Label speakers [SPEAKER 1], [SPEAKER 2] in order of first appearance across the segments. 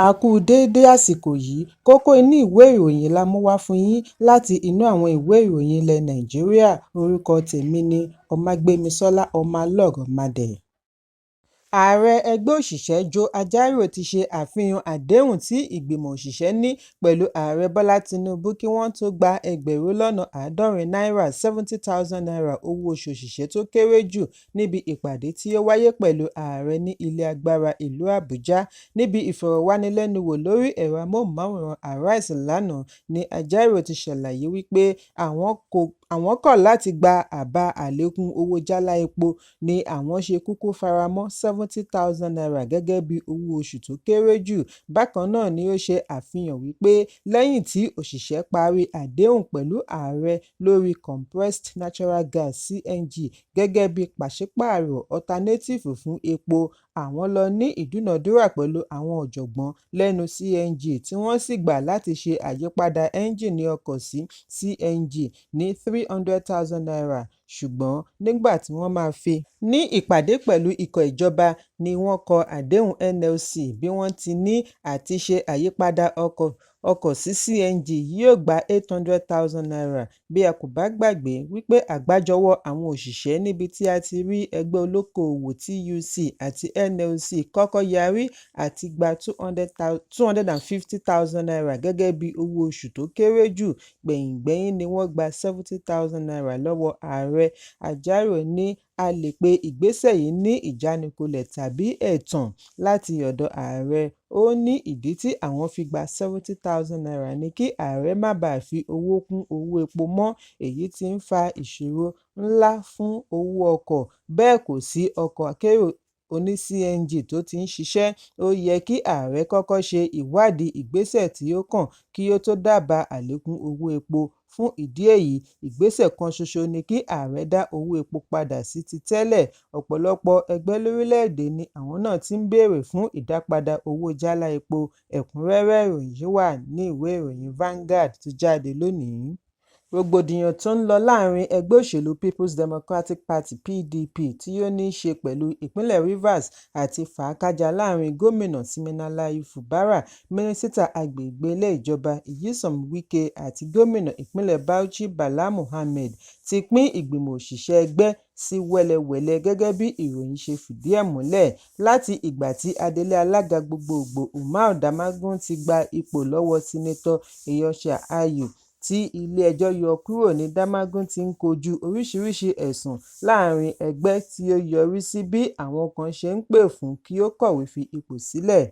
[SPEAKER 1] A kú déédé àsìkò yìí. Kókó inú ìwé ìròyìn la mú wá fún yín láti inú àwọn ìwé ìròyìn ilẹ̀ Nàìjíríà. Orúkọ tèmi ni Ọmágbémisọ́lá Ọmọlọ́rọ̀mádé. Ààrẹ ẹgbẹ́ òṣìṣẹ́ Joe Ajaero ti ṣe àfihàn àdéhùn tí ìgbìmọ̀ òṣìṣẹ́ ní pẹ̀lú Ààrẹ Bọ́lá Tinubu kí wọ́n tó gba ẹgbẹ̀rún lọ́nà àádọ́rin náírà ₦70,000 owó oṣù òṣìṣẹ́ tó kéré jù níbi ìpàdé tí ó wáyé pẹ̀lú ààrẹ ní Ilé Agbára ìlú Àbújá. Níbi ìfọ̀rọ̀wánilẹ́nuwò lórí ẹ̀rọ amóhùnmáwòrán Arise lánàá ní Ajaero ti ṣàlàyé wípé àwọn kọ̀ láti gba àbá àlékún owó jálá epo ní àwọn ṣe kúkú faramọ́ ₦70,000 gẹ́gẹ́ bí owó oṣù tó kéré jù. Bákan náà ni ó ṣe àfihàn wípé lẹ́yìn tí òṣìṣẹ́ parí àdéhùn pẹ̀lú ààrẹ lórí Compressed Natural Gas (CNG) gẹ́gẹ́ bí pàṣípààrọ̀ ọtanétìfù fún epo, àwọn lọ ní ìdúnàdúrà pẹ̀lú àwọn ọ̀jọ̀gbọ́n lẹ́nu CNG tí wọ́n sì gbà láti ṣe àyípadà ẹ́ńjìnì ọkọ̀ sí CNG ní ₦300,000, ṣùgbọ́n nígbà tí wọ́n máa fi ní ìpàdé pẹ̀lú ikọ̀ ìjọba ni wọ́n kọ àdéhùn NLC bí wọ́n ti ní àti ṣe àyípadà ọkọ̀ sí CNG yóò gba ₦800,000. Bí a kò bá gbàgbé wípé àgbájọwọ́ àwọn òṣìṣẹ́ níbi tí a ti rí ẹgbẹ́ olókoòwò TUC àti NLC kọ́kọ́ yarí àti gba ₦250,000 gẹ́gẹ́ bí owó oṣù tó kéré jù, gbẹ̀yìngbẹ́yín ni wọ́n gba ₦70,000 lọ́wọ́ ààrẹ. Ajaero ní a lè pe ìgbésẹ̀ yìí ní ìjánikulẹ̀ tàbí ẹ̀tàn láti ọ̀dọ̀ ààrẹ. Ó ní ìdí tí àwọn fi gba ₦70,000 ni kí ààrẹ má baà fi owó kún owó epo mọ́, èyí tí ń fa ìṣòro ńlá fún owó ọkọ̀, bẹ́ẹ̀ kò sí ọkọ̀ akérò oní CNG tó ti ń ṣiṣẹ́. Ó yẹ kí ààrẹ kọ́kọ́ ṣe ìwádìí ìgbésẹ̀ tí ó kàn kí ó tó dábàá àlékún owó epo. Fún ìdí èyí, ìgbésẹ̀ kan ṣoṣo ni kí ààrẹ dá owó epo padà sí ti tẹ́lẹ̀. Ọ̀pọ̀lọpọ̀ ẹgbẹ́ lórílẹ̀-èdè ni àwọn náà ti ń béèrè fún ìdápadà owó jálá epo. Ẹ̀kúnrẹ́rẹ́ ìròyìn yìí wà ní ìwé ìròyìn Vanguard tó jáde lónìí. Rògbòdìyàn tó ń lọ láàrin ẹgbẹ́ òṣèlú Peoples Democratic Party (PDP) tí ó ní í ṣe pẹ̀lú ìpínlẹ̀ Rivers àti fàákájàá láàrin Gómìnà Siminalayi Fubara, Mínísítà agbègbè ilé ìjọba Nyesom Wike àti Gómìnà ìpínlẹ̀ Bauchi Bala Mohammed ti pín ìgbìmọ̀ òṣìṣẹ́ ẹgbẹ́ sí wẹ́lewẹ̀le gẹ́gẹ́ bí ìròyìn ṣe fìdí ẹ̀ múlẹ̀. Láti ìgbà tí adelé alága gbogboògbò Umar Damagum ti gba ipò lọ́wọ́ Senator Iyorchia Ayu tí ilé-ẹjọ́ yọ kúrò ní Damagum ti ń kojú oríṣiríṣi ẹ̀sùn láàrin ẹgbẹ́ tí ó yọrí sí bí àwọn kan ṣe ń pè fún kí ó kọ̀wé fi ipò sílẹ̀.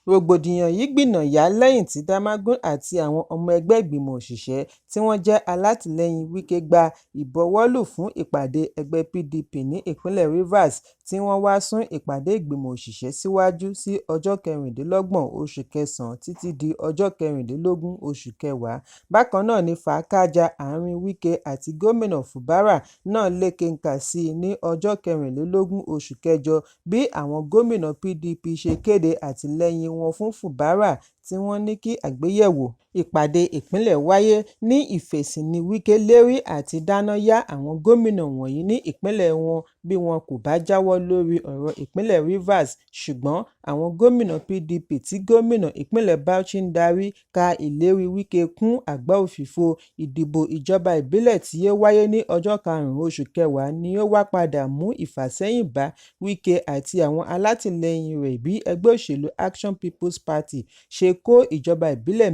[SPEAKER 1] Rògbòdìyàn yìí gbìnàyá lẹ́yìn tí Damagum àti àwọn ọmọ ẹgbẹ́ ìgbìmọ̀ òṣìṣẹ́ tí wọ́n jẹ́ alátìlẹ́yìn Wike gba ìbuwọ́lù fún ìpàdé ẹgbẹ́ PDP ní ìpínlẹ̀ Rivers tí wọ́n wá sún ìpàdé ìgbìmọ̀ òṣìṣẹ́ síwájú sí ọjọ́ 26 oṣù kẹsàn-án títí di ọjọ́ 24 oṣù kẹwàá. Bákan náà ni fàákájàá àárín Wike àti Gómìnà Fubara náà lékenkà sí i ní ọjọ́ 24 oṣù kẹjọ bí àwọn gómìnà PDP ṣe kéde àtìlẹ́yìn wọn fún Fubara tí wọ́n ní kí àgbéyẹ̀wò ìpàdé ìpínlẹ̀ wáyé. Ní ìfèsì ní Wike lérí àti dáná yá àwọn gómìnà wọ̀nyí ní ìpínlẹ̀ wọn bí wọn kò bá jáwọ́ lórí ọ̀rọ̀ ìpínlẹ̀ Rivers, ṣùgbọ́n àwọn gómìnà PDP tí gómìnà ìpínlẹ̀ Bauchi ń darí ka ìlérí Wike kún àgbá òfìfo. Ìdìbò ìjọba ìbílẹ̀ tí ó wáyé ní ọjọ́ 5 oṣù kẹwàá ni ó wá padà mú ìfàsẹ́yìn bá Wike àti àwọn alátìlẹ́yìn rẹ̀ bí ẹgbẹ́ òṣèlú Action People's Party ṣe kó ìjọba ìbílẹ̀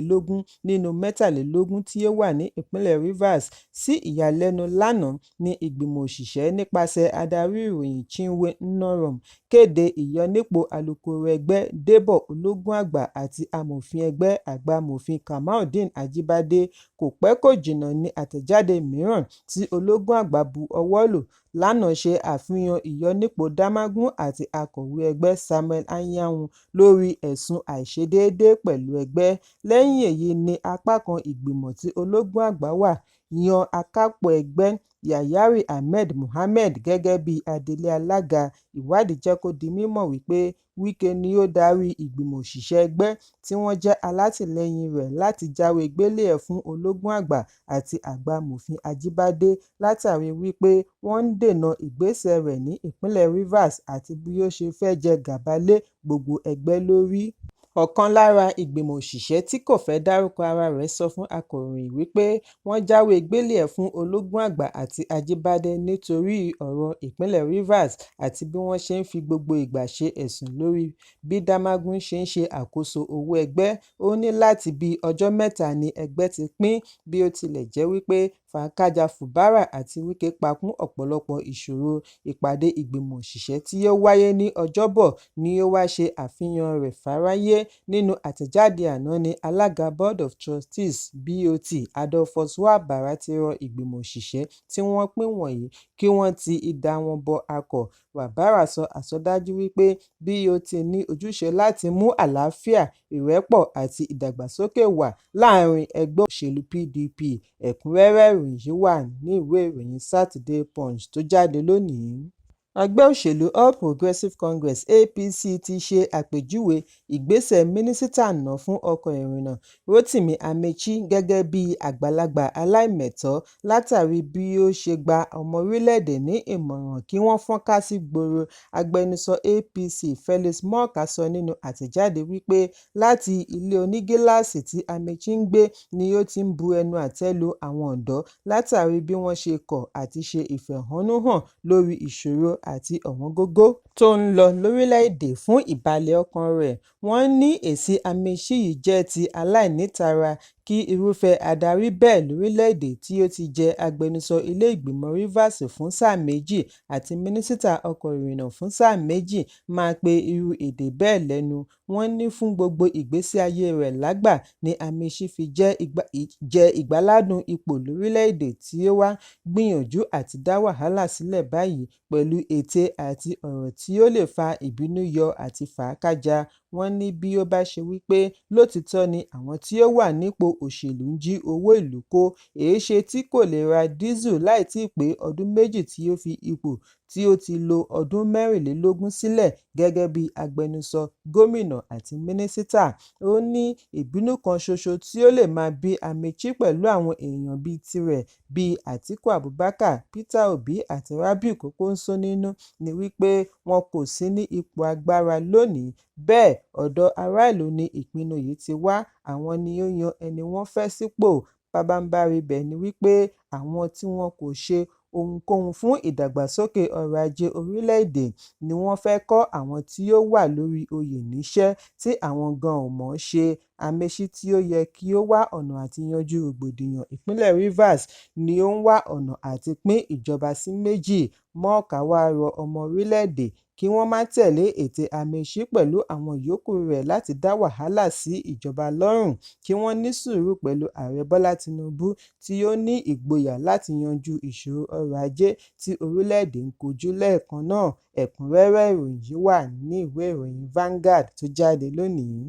[SPEAKER 1] 22 nínú 23 tí ó wà ní ìpínlẹ̀ Rivers. Sí ìyàlẹ́nu lánàá ní ìgbìmọ̀ òṣìṣẹ́ nípasẹ̀ adarí ìròyìn Chinwe Nnorom kéde ìyọnípò alukoro ẹgbẹ́ Débọ̀ Ológúnàgbà àti amòfin ẹgbẹ́ àgbà Amòfin Kamaldeen Ajíbádé. Kò pẹ́ kò jìnnà ní àtẹ̀jáde mìíràn tí Ológúnàgbà bu ọwọ́ lù lánàá ṣe àfihàn ìyọnípò Damagum àti akọ̀wé ẹgbẹ́ Samuel Anyanwu lórí ẹ̀sùn àìṣedéédé pẹ̀lú ẹgbẹ́. Lẹ́yìn èyí ní apá kan ìgbìmọ̀ tí Ológúnàgbà wà yan akápò ẹgbẹ́ Kyari Ahmed Mohammed gẹ́gẹ́ bí adelé alága. Ìwádìí jẹ́ kó di mímọ̀ wípé Wike ni ó darí ìgbìmọ̀ òṣìṣẹ́ ẹgbẹ́ tí wọ́n jẹ́ alátìlẹ́yìn rẹ̀ láti jáwé gbélé-ẹ̀ fún Ológúnàgbà àti àgbà Amòfin Ajíbádé látàrí wípé wọ́n ń dènà ìgbésẹ̀ rẹ̀ ní ìpínlẹ̀ Rivers àti bí ó ṣe fẹ́ jẹ gàba lé gbogbo ẹgbẹ́ lórí. Ọ̀kan lára ìgbìmọ̀ òṣìṣẹ́ tí kò fẹ́ dárúkọ ara rẹ̀ sọ fún akọ̀ròyìn wípé wọ́n jáwé gbélé-e fún Ológúnàgbà àti Ajíbádé nítorí ọ̀rọ̀ ìpínlẹ̀ Rivers àti bí wọ́n ṣe ń fi gbogbo ìgbà ṣe ẹ̀sùn lórí bí Damagum ṣe ń ṣe àkóso owó ẹgbẹ́. Ó ní láti bíi ọjọ́ mẹ́ta ni ẹgbẹ́ ti pín bí ó tilẹ̀ jẹ́ wípé fàákájáa Fubara àti Wike pa kún ọ̀pọ̀lọpọ̀ ìṣòro. Ìpàdé ìgbìmọ̀ òṣìṣẹ́ tí ó wáyé ní Ọjọ́bọ̀ ni ó wá ṣe àfihàn rẹ̀ fáráyé. Nínú àtẹ̀jáde àná ní alága Board of Trustees (BOT) Adolphus Wabara ti rọ ìgbìmọ̀ òṣìṣẹ́ tí wọ́n pín wọ̀nyí kí wọ́n ti idà wọn bọ àkọ̀. Wabara sọ àsọdájú wípé BOT ní ojúṣe láti mú àlàáfíà, ìrẹ́pọ̀ àti ìdàgbàsókè wà láàárín ẹgbẹ́ òṣèlú PDP. Ẹ̀kúnrẹ́rẹ́ ìròyìn yìí wà nínú ìwé ìròyìn Saturday Punch tó jáde lónìí. Ẹgbẹ́ òṣèlú All Progressive Congress (APC) ti ṣe àpèjúwe ìgbésẹ̀ Mínísítà náà fún ọkọ̀ ìrìnnà Rotimi Amaechi gẹ́gẹ́ bíi "àgbàlagbà aláìmẹ̀tọ́" látàrí bí ó ṣe gba ọmọ orílẹ̀-èdè ní ìmọ̀ràn kí wọ́n fọ́nká sígboro. Agbẹnusọ APC Felix Morka sọ nínú àtẹ̀jáde wípé láti ilé onígíláàsì tí Amaechi ń gbé ni ó ti ń bu ẹnu àtẹ́ lu àwọn ọ̀dọ́ látàrí bí wọ́n ṣe kọ̀ àti ṣe ìfẹ̀hónúhàn lórí ìṣòro àti ọ̀wọ́ngógó tó ń lọ lórílẹ̀-èdè fún ìbàlẹ̀ ọkàn rẹ̀. Wọ́n ní èsì Amaechi yìí jẹ́ ti aláìnítara kí irúfẹ́ adarí bẹ́ẹ̀ lórílẹ̀-èdè tí ó ti jẹ́ agbẹnusọ ilé ìgbìmọ̀ Rivers fún sáà méjì àti mínísítà ọkọ̀ ìrìnnà fún sáà méjì máa pe irú èdè bẹ́ẹ̀ lẹ́nu. Wọ́n ní fún gbogbo ìgbésí ayé rẹ̀ lágbà ni Amaechi fi jẹ ìgbáládùn ipò lórílẹ̀-èdè tí ó wá ń gbìyànjú àti dá wàhálà sílẹ̀ báyìí pẹ̀lú ète àti ọ̀rọ̀ tí ó lè fa ìbínú yọ àti fàákájáa. Wọ́n ní bí ó bá ṣe wípé lóòtítọ́ ni àwọn tí ó wà nípò òṣèlú ń jí owó ìlú kó, èéṣe tí kò lè ra dísù láì tíì pé ọdún méjì tí ó fi ipò tí ó ti lo ọdún 24 sílẹ̀ gẹ́gẹ́ bí agbẹnusọ gómìnà àti mínísítà. Ó ní ìbínú kan ṣoṣo tí ó lè máa bí Amaechi pẹ̀lú àwọn èèyàn bíi tirẹ̀ bíi Atiku Abubakar, Peter Obi àti Rabiu Kwankwaso nínú ni wípé wọn kò sí ní ipò agbára lónìí, bẹ́ẹ̀ ọ̀dọ̀ ará ìlú ni ìpinnu yìí ti wá, àwọn ni ó yan ẹni wọ́n fẹ́ sípò. Pabanbarì ibẹ̀ ni wípé àwọn tí wọn kò ṣe ohunkóhun fún ìdàgbàsókè ọrọ̀ ajé orílẹ̀-èdè ni wọ́n fẹ́ kọ́ àwọn tí ó wà lórí oyè níṣẹ́ tí àwọn gan ò mọ̀ ọ́n ṣe. Amaechi tí ó yẹ kí ó wá ọ̀nà àti yanjú rògbòdìyàn ìpínlẹ̀ Rivers ni ó ń wá ọ̀nà àti pín ìjọba sí méjì. Morka wá rọ ọmọ orílẹ̀-èdè kí wọ́n má tẹ̀lé ète Amaechi pẹ̀lú àwọn yòókù rẹ̀ láti dá wàhálà sí ìjọba lọ́rùn, kí wọ́n ní sùúrù pẹ̀lú Ààrẹ Bọ́lá Tinubu tí ó ní ìgboyà láti yanjú ìṣòro ọrọ̀ ajé tí orílẹ̀-èdè ń kojú lẹ́ẹ̀kan náà. Ẹ̀kúnrẹ́rẹ́ ìròyìn yìí wà nínú ìwé ìròyìn Vanguard tó jáde lónìí.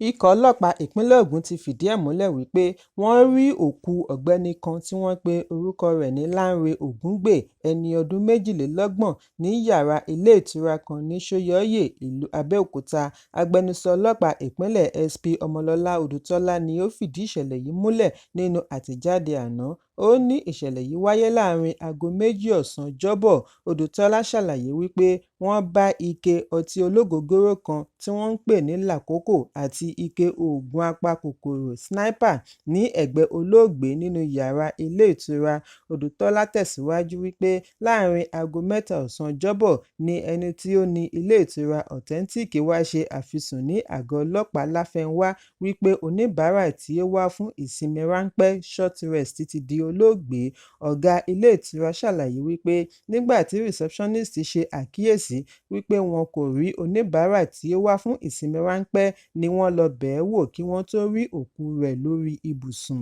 [SPEAKER 1] Ikọ̀ ọlọ́pàá ìpínlẹ̀ Ògùn ti fìdí ẹ̀ múlẹ̀ wípé wọ́n rí òkú ọ̀gbẹ́ni kan tí wọ́n pe orúkọ rẹ̀ ní Lánrè Ògúngbè, ẹni ọdún 32, ní yàrá ilé-ìtura kan ní Ṣóyọyè, ìlú Abẹ́òkúta. Agbẹnusọ ọlọ́pàá ìpínlẹ̀ SP Ọmọlọ́lá Odùtọ́lá ni ó fìdí ìṣẹ̀lẹ̀ yìí múlẹ̀ nínú àtẹ̀jáde àná. Ó ní ìṣẹ̀lẹ̀ yìí wáyé láàárín aago 2 ọ̀sán Ọjọ́bọ̀. Odùtọ́lá ṣàlàyé wípé wọ́n bá ike ọtí ológógóró kan tí wọ́n ń pè ní Làkókò àti ike oògùn apakòkòrò Sniper ní ẹ̀gbẹ́ olóògbé nínú yàrá ilé-ìtura. Odùtọ́lá tẹ̀síwájú wípé láàárín aago 3 ọ̀sán Ọjọ́bọ̀ ni ẹni tí ó ní ilé-ìtura Authentic wá ṣe àfisùn ní àgọ́ ọlọ́pàá Láfẹnwá wípé oníbàárà tí ó wá fún ìsinmi ráńpẹ́ short rest ti di olóògbé. Ọ̀gá ilé-ìtura ṣàlàyé wípé nígbà tí receptionist ṣe àkíyèsí wípé wọn kò rí oníbàárà tí ó wá fún ìsinmi ráńpẹ́ ni wọ́n lọ bẹ̀ẹ́ wò kí wọ́n tó rí òkú rẹ̀ lórí ibùsùn.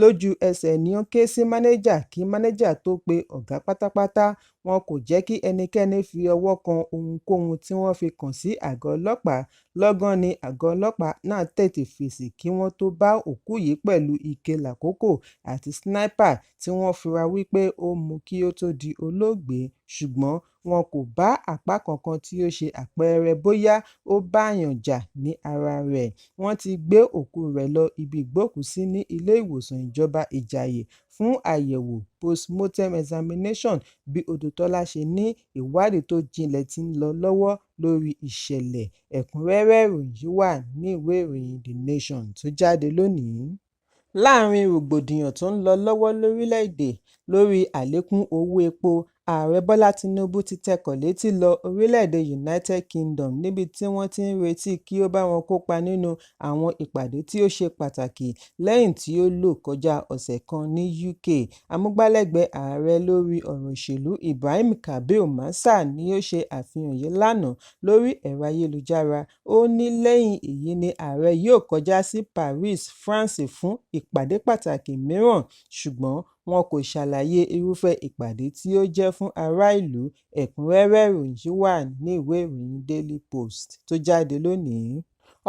[SPEAKER 1] Lójú ẹsẹ̀ ni ó ké sí mánéjà kí mánéjà tó pe ọ̀gá pátápátá. Wọn kò jẹ́ kí ẹnikẹ́ni fi ọwọ́ kan ohunkóhun tí wọ́n fi kàn sí àgọ́ ọlọ́pàá. Lọ́gán ní àgọ́ ọlọ́pàá náà tètè fèsì kí wọ́n tó bá òkú yìí pẹ̀lú ike Làkókò àti Sniper tí wọ́n fura wípé ó mu kí ó tó di olóògbé. Ṣùgbọ́n wọn kò bá àpá kankan tí ó ṣe àpẹẹrẹ bóyá ó báàyàn jà ní ara rẹ̀. Wọ́n ti gbé òkúu rẹ̀ lọ ibi ìgbókùú-sí ní Ilé-ìwòsàn Ìjọba Ìjàyè fún àyẹ̀wò post-mortem examination bí Odùtọ́lá ṣe ní ìwádìí tó jinlẹ̀ tí ń lọ lọ́wọ́ lórí ìṣẹ̀lẹ̀. Ẹ̀kúnrẹ́rẹ́ ìròyìn yìí wà ní ìwé ìròyìn The Nation tó jáde lónìí. Láàrin rògbòdìyàn tó ń lọ lọ́wọ́ lórílẹ̀-èdè lórí àlékún owó epo, Ààrẹ Bọ́lá Tinubu ti tẹkọ̀ létí lọ orílẹ̀-èdè United Kingdom níbi tí wọ́n ti ń retí kí ó bá wọn kópa nínú àwọn ìpàdé tí ó ṣe pàtàkì lẹ́yìn tí ó lò kọjá ọ̀sẹ̀ kan ní UK. Amúgbálẹ́gbẹ̀ẹ́ Ààrẹ lórí ọ̀rọ̀ òṣèlú Ibrahim Kabir Musa ni ó ṣe àfihàn yìí lánàá lórí ẹ̀rọ ayélujára. Ó ní lẹ́yìn èyí ni Ààrẹ yóò kọjá sí Paris, France fún ìpàdé pàtàkì mìíràn, ṣùgbọ́n wọn kò ṣàlàyé irúfẹ́ ìpàdé tí yóò jẹ́ fún ará ìlú. Ẹ̀kúnrẹ́rẹ́ ìròyìn yìí wà ní ìwé ìròyìn Daily Post tó jáde lónìí.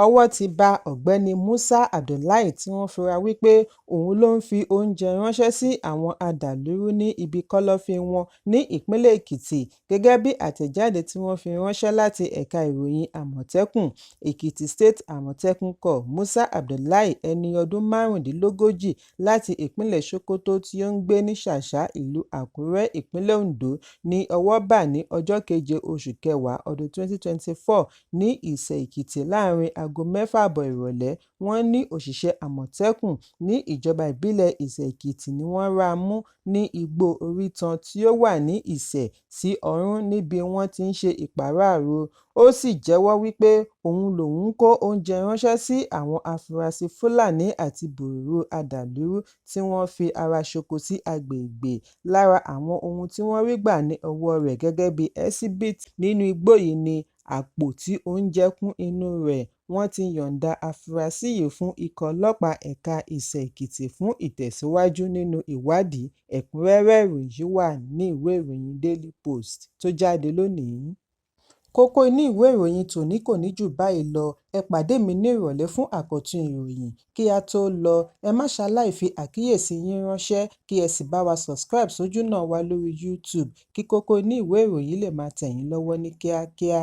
[SPEAKER 1] Ọwọ́ ti ba Ọ̀gbẹ́ni Musa Abdullahi tí wọ́n fura wípé òun ló ń fi oúnjẹ ránṣẹ́ sí àwọn adàlúrú ní ibi kọ́lọ́fín wọn ní ìpínlẹ̀ Èkìtì, gẹ́gẹ́ bí àtẹ̀jáde tí wọ́n fi ránṣẹ́ láti ẹ̀ka ìròyìn Àmọ̀tẹ́kùn, Ekiti State Àmọ̀tẹ́kùn Corps. Musa Abdullahi, ẹni ọdún 35 láti ìpínlẹ̀ Sokoto tí ó ń gbé ní Ṣàṣà, ìlú Àkúrẹ́, ìpínlẹ̀ Oǹdó ní ọwọ́ bà ní ọjọ́ keje oṣù kẹwàá ọdún 2024 ní Ìsẹ̀ Èkìtì láàrin aago 6:30 ìrọ̀lẹ́. Wọ́n ní òṣìṣẹ́ Àmọ̀tẹ́kùn ní ìjọba ìbílẹ̀ Ìsẹ̀ Èkìtì ni wọ́n rá mú ní igbó Orítan tí ó wà ní Ìsẹ̀ sí Ọ̀rún níbi wọ́n ti ń ṣe ìpàráàrò. Ó sì jẹ́wọ́ wípé òun lòun ń kó oúnjẹ ránṣẹ́ sí àwọn afurasí Fúlàní àti Bòròró adàlúrú tí wọ́n fi ara ṣoko sí agbègbè. Lára àwọn ohun tí wọ́n rí gbà ní ọwọ́ rẹ̀ gẹ́gẹ́ bí ẹ́síbíìtì nínú igbó yìí ni àpò tí oúnjẹ kún inú rẹ̀. Wọ́n ti yọ̀ǹda afurasí yìí fún ikọ̀ ọlọ́pàá ẹ̀ka Ìsẹ̀ Èkìtì fún ìtẹ̀síwájú nínú ìwádìí. Ẹ̀kúnrẹ́rẹ́ ìròyìn yìí wà ní ìwé ìròyìn Daily Post tó jáde lónìí. Kókó inú ìwé ìròyìn tòní kò ní jù báyìí lọ. Ẹ pàdé mi ní ìrọ̀lẹ́ fún àkọ́tún ìròyìn. Kí á tó lọ, ẹ má ṣaláì fi àkíyèsí yín ránṣẹ́ kí ẹ sì bá wa subscribe sójúnà wa lórí YouTube kí kókó inú ìwé ìròyìn lè máa tẹ̀ yín lọ́wọ́ ní kíákíá.